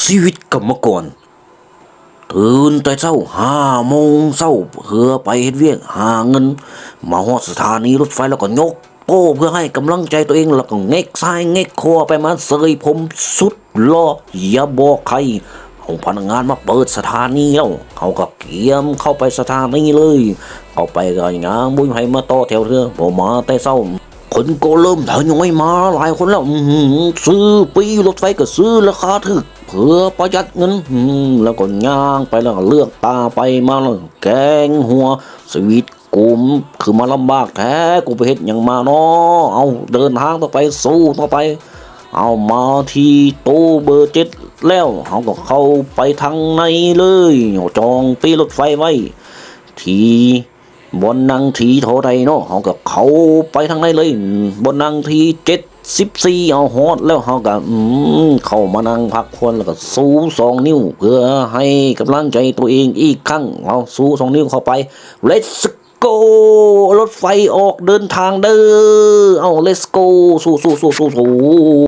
ຊີວິດກຳມະກອນ ຕື່ນແຕ່ເຊົ້າຫ້າໂມງເຊົ້າ ເພື່ອໄປເຮັດວຽກຫາເງິນ, ມາຮອດສະຖານີລົດໄຟແລ້ວກໍຍົກໂປ້ເພື່ອໃຫ້ກຳລັງໃຈຕົວເອງ ແລ້ວກໍແງກຊ້າຍແງກຂວາໄປມາເສີຍຜົມສຸດຫຼໍ່. ຢ່າບອກໃຜ, ເຮົາພະນັກງານມາເປີດສະຖານີແລ້ວ, ເຮົາກໍກຽມເຂົ້າໄປສະຖານີເລີຍ. ເຂົ້າໄປກໍຍັງບໍ່ມີໃຜມາຕໍ່ແຖວເທື່ອ, ເພາະມາແຕ່ເຊົ້າ. ຄົນກໍເລີ່ມທະຍອຍມາຫຼາຍຄົນແລ້ວ. ອືຫື ຊື້ປີ້ລົດໄຟກໍຊື້ລາຄາຖືກ ເພື່ອປະຢັດເງິນ. ອື ແລ້ວກໍຍ່າງໄປ ແລ້ວກໍເລືອກຕາໄປມາ ແກງຫົວ ຊີວິດກູຄືມາລຳບາກແທ້ ກູໄປເຮັດຫຍັງມານໍ? ເອົາ ເດີນທາງຕໍ່ໄປ ສູ້ຕໍ່ໄປ. ເອົາ ມາທີ່ໂຕເບີເຈັດແລ້ວ ເຮົາກໍເຂົ້າໄປທາງໃນເລີຍ. ຈອງປີ້ລົດໄຟໄວ້ ທີ່ ບ່ອນນັ່ງທີເທົ່າໃດເນາະ ເຮົາກໍເຂົ້າໄປທາງໃນເລີຍ. ບ່ອນນັ່ງທີເຈັດສິບສີ່ ເຮົາຮອດແລ້ວ ເຮົາກໍ ອືມ ເຂົ້າມານັ່ງພັກຜ່ອນ ແລ້ວກໍຊູສອງນິ້ວ ເພື່ອໃຫ້ກຳລັງໃຈຕົວເອງອີກຄັ້ງ. ເອົາ ຊູສອງນິ້ວເຂົ້າໄປ ເລັດໂກ ລົດໄຟອອກເດີນທາງເດີ. ເອົາ ເລັດໂກ ສູ້ໆໆໆ.